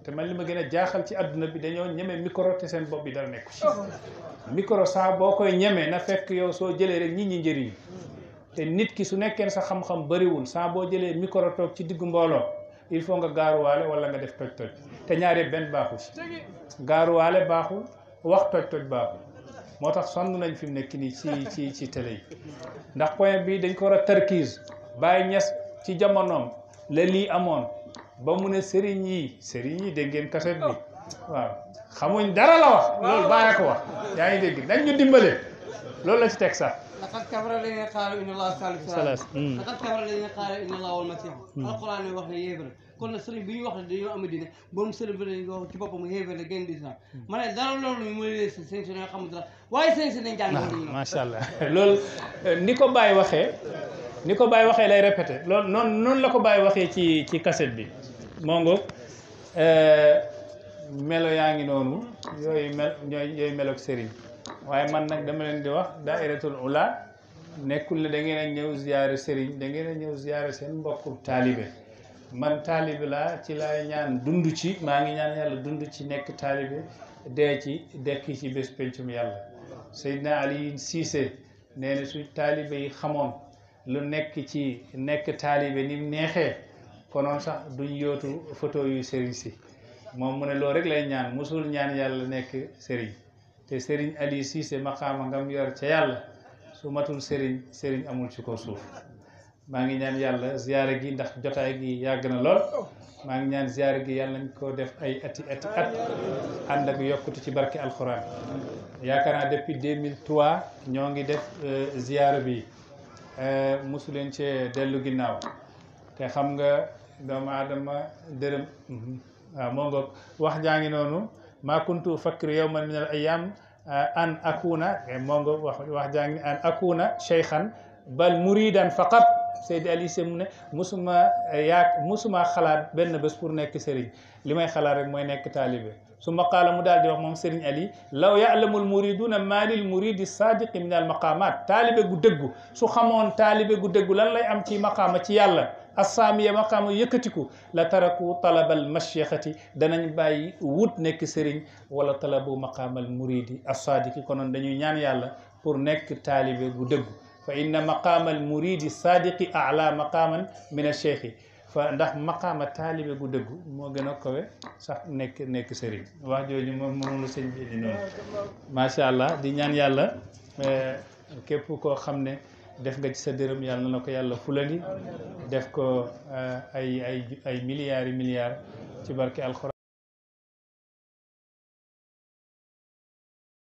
te man li ma gën a jaaxal ci àdduna bi dañoo ñeme micro te seen bopp bi dara nekku ci micro saa boo koy ñemee na fekk yow soo jëlee rek nit ñi njëriñ te nit ki su nekkee sa xam-xam bëriwul saa boo jëlee micro toog ci diggu mbooloo il faut nga gaaruwaale wala nga def toj-toj te ñaare benn baaxu si gaaruwaale baaxu wax toj-toj baaxu moo tax sonn nañ fi mu nekk nii ci télé yi ndax point bi dañ ko war a tarkiis Baye Niass ci jamonoom la lii amoon ba mu ne sëriñ yi dégg ngeen kaset bi waaw xamuñ dara la wax loolu bàyyi ko wax yaa ngi dégg nañ ñu dimbale loolu la ci teg sax laqad kafara alladhina qalu inna allaha thalithu thalatha laqad kafara alladhina qalu inna allaha wal masih alquran yi wax ne yéefar kon nag sëriñ bi ñu wax ne dañoo am diine borom sëriñ bi dañ wax ci boppam yéefar la génn di islam ma ne dara loolu mu leen sëñ si ñoo xamul dara waaye sëñ si dañ jàng macha allah loolu ni ko Baye waxee lay répété loolu noonu la ko Baye waxee ci cassette bi moo ngoog melo yaa ngi noonu yooyu meloog sëriñ waaye man nag dama leen di wax dairatul ula nekkul ne da ngeen a ñëw ziyaare sëriñ da ngeen a ñëw ziyaare seen mbokku taalibe man taalibe laa ci laay ñaan dund ci maa ngi ñaan yàlla dund ci nekk taalibe dee ci dekki ci bés pencum yàlla Seydina Ali Cissé nee na su taalibe yi xamoon lu nekk ci nekk taalibe ni mu neexee konoon sax duñ yootu photo yu sëriñ si moom mu ne loolu rek lay ñaan musul ñaan yàlla nekk sëriñ te sëriñ Ali Cissé maqaama ngam yor ca yàlla su matul sëriñ amul ci ko suuf maa ngi ñaan yàlla ziyaare gi ndax jotaay gi yàgg na lool maa ngi ñaan ziyaare gi yàlla nañ ko def ay ati at ànd ak yokkute ci barke alxuraan yaakaar naa depuis 2003 ñoo ngi def ziyaare bi mosu leen cee dellu ginnaaw te xam nga doomu aadama dërëm waaw moo ngoog wax jaa ngi noonu maa kuntu fakkiru yawman min al ayyam an akuna moo ngoog wax jaa ngi an akuna cheykhan bal muridan faqat Seydi Ali Cissé mu ne musuma xalaat benn bés pour nekk sëriñ li may xalaat rek mooy nekk taalibe su ma qaala mu daal di wax moom Serigne Ali law ya'lamul muriduna ma lil muridi sadiqi min al maqamat taalibe gu dëggu su xamoon taalibe gu dëggu lan lay am ci maqaama ci yàlla assaamiya maqaama yëkkatiku la taraku talabal mashikhati danañ bàyyi wut nekk sëriñ wala talabu maqaamal muridi as-sadiqi konoon dañuy ñaan yàlla pour nekk taalibe gu dëggu fa inna maqaamal muridi sadiqi a'la maqaaman min ash-shaykhi fa ndax maqaama taalibe gu dëggu moo gën a kawe sax nekk sëriñ wax jooju moom la sëñ bi di noonu macha allah di ñaan yàlla képp koo xam ne def nga ci sa dërëm yàlla na ko yàlla fulandi def ko ay milliards ci barke alxuraan